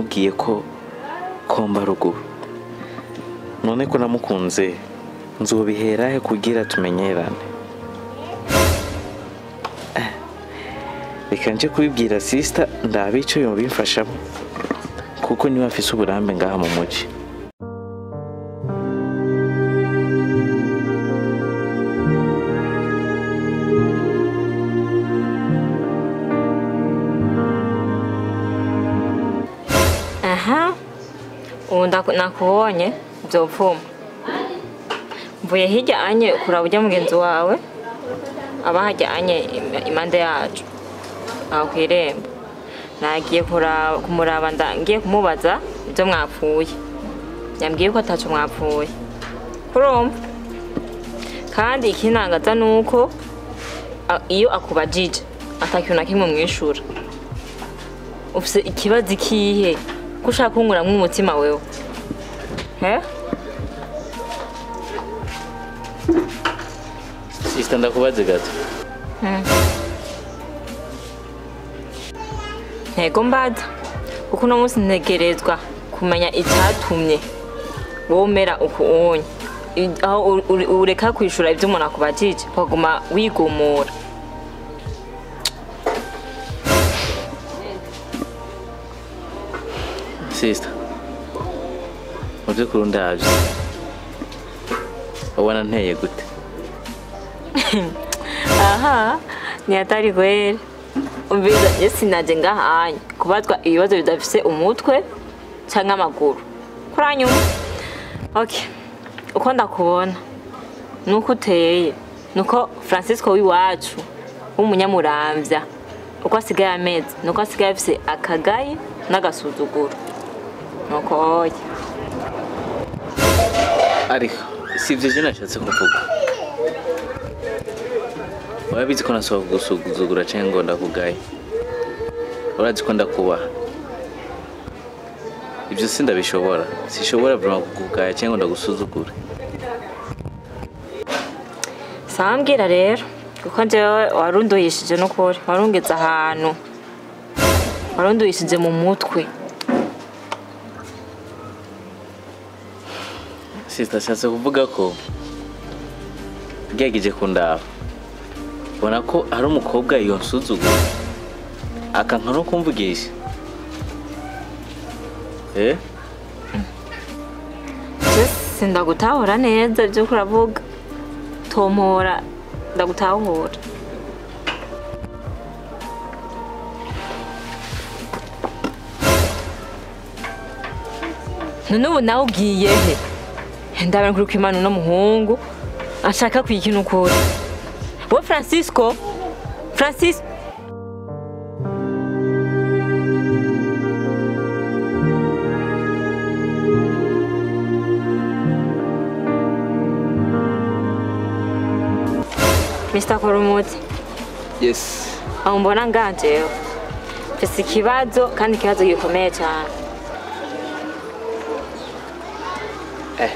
Namubwiye ko komba ruguru. None ko namukunze nzobihera he kugira tumenyerane? Reka nje kubibwira sister ndabe ico yobimfashamo, kuko niwe afise uburambe ngaha mu muji. Aha, ubu nakubonye byopfuma. Mvuye hirya anye kuraba ujya mugenzi wawe aba hajya anye impande yacu aho ku irembo. Nagiye kumuraba, ngiye kumubaza ibyo mwapfuye. Yambwiye ko ataco mwapfuye. Kurumva? Kandi ikinangaza nuko iyo akubajije atakintu na kimwe mwishura. Ufise ikibazo ikihe? Ko ushaka kunkuramwo umutima wewe? He? Sister, ndakubaze gato. Ntego mbaza, kuko uno munsi ntegerezwa kumenya icatumye womera uku unye. Aho ureka kwishura ivyo umuntu akubajije, ukaguma wigumura. Sister, mu by'ukuri ndavye, ubona nteye gute? Aha, ni hatari kweli. Umviriza, je sinaje ngaha anye kubazwa ibibazo bidafise umutwe canke amaguru. Kuranyuma. Okay. Uko ndakubona nuko uteye, nuko Francisco w'iwacu w'umunyamuramvya uko asigaye ameze, nuko asigaye afise akagaye n'agasuzuguro. Nuko oya. Ariko si ivyo je nashatse kuvuga. Urabizi ko nasohoka gusuzugura canke ngo ndakugaye. Urazi ko ndakubaha. Ivyo sindabishobora. Sishobora vraiment kukugaya canke ngo ndagusuzugure. Sawa, mbwira rero, kuko jewe warunduhishije n'ukuri, warungeze ahantu, warunduhishije mu mutwe. Sister, ashatse kuvuga ko ugerageje kundaba ubona ko ari umukobwa yonsuzugura akanka no kumvugisha. Eh? Je sindagutahura neza ibyo uravuga. Tompora ndagutahura. None ubu nawe ugiye he? Ndabona kuri kwimana uno muhungu ashaka kwikina ukuri. Wo Francisco, Francis. Mr. Korumuti. Yes. Aho mbona nganjeho mfise ikibazo, kandi ikibazo gikomeye cyane. Eh.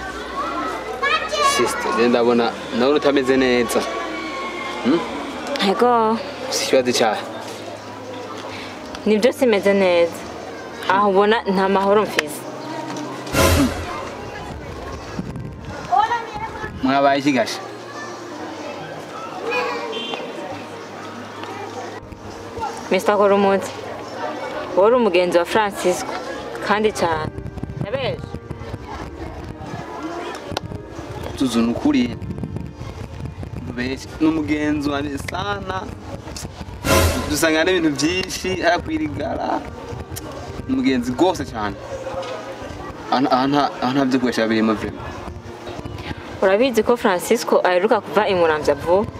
Sister, je ndabona nawe utameze neza. Ego. Si ikibazo cyawe. Nibyo, simeze neza. Aho ubona nta mahoro mfise. Mwabaye iki gasha? Mr. Korumuti, wari umugenzi wa Francisco kandi cyane. Yabeje. Tuzu nukuri. Ntubeshye, n'umugenzi wanjye sana. Dusanga n'ibintu byinshi arakwirigara. Umugenzi rwose cyane. Aha nta byo kubesha birimo vraiment. Urabizi ko Francisco aheruka kuva i Muramvya vuba.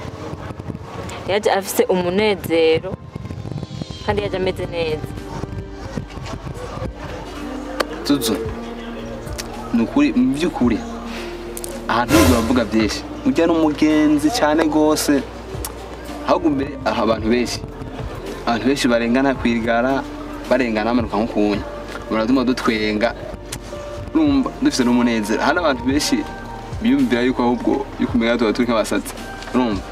Yaje afise umunezero kandi yaje ameze neza. Tuzu, nukuri mu by'ukuri aha ntabwo bavuga byinshi. Ujya n'umugenzi cyane rwose. Ahubwo mbere aha abantu benshi barengana kwirigara, barengana bamanuka nko kunya. Baraduma dutwenga, urumva dufise n'umunezero. Hano abantu benshi biyumvira yuko ahubwo yuko umenga tuba turi nk'abasazi. Urumva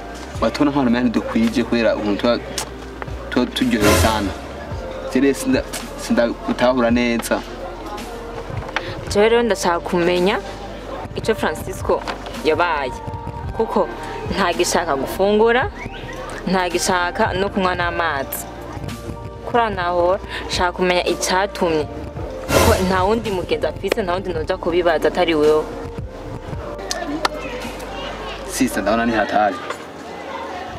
batubona nk'abantu umenga ntidukwije kubera ukuntu tuba turyohewe sana. Rero sindagutahura neza. Jewe rero ndashaka kumenya icyo Francisco yabaye, kuko ntagishaka gufungura, ntagishaka no kunywa n'amazi. Kuranahora shaka kumenya icyatumye, kuko nta wundi mugenzi afise, nta wundi noja kubibaza atari wewe. Sisa ndabona ni hatari.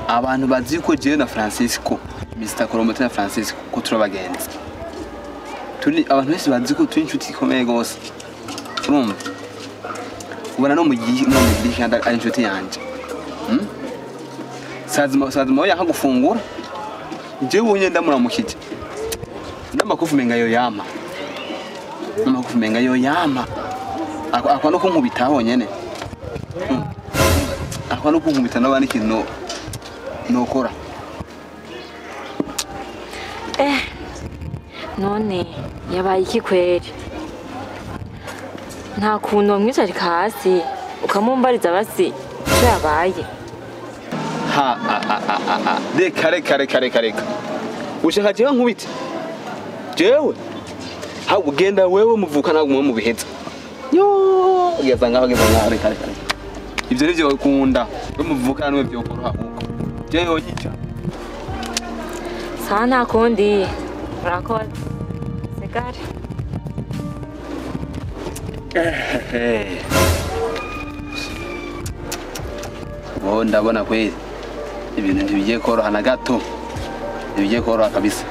Abantu bazi ko jewe na Francisco, Mr. Koromote na Francisco ko turi abagenzi. Turi abantu bose bazi ko turi inshuti ikomeye gose. Urumva? Ubona no mu gihe kandi ari inshuti yanje. Sazima yanka gufungura. Jewe ubonye ndamuramukije. N'amakufu menga yo yama. N'amakufu menga yo yama. Akwa no kunkubita honyene. Akwa no kunkubita n'abandi kintu nokora. None yabaye iki kweri? Nta kuntu wamwicarika hasi ukamumbariza basi icyo yabaye. Ha ha. Reka reka reka reka reka. Ushaka jewe nkubite? Jewe? Ha ugenda wewe muvuka nagumwe mu biheza. Yo, ugeza ngaho reka reka. Ivyo nivyo ukunda. We muvuka nwe byokoroha huko. Jewe yonyica. Sawa nta kundi. Urakoze. Sigare. Bo ndabona kweli ibintu ntibigiye koroha na gato, ntibigiye koroha kabisa.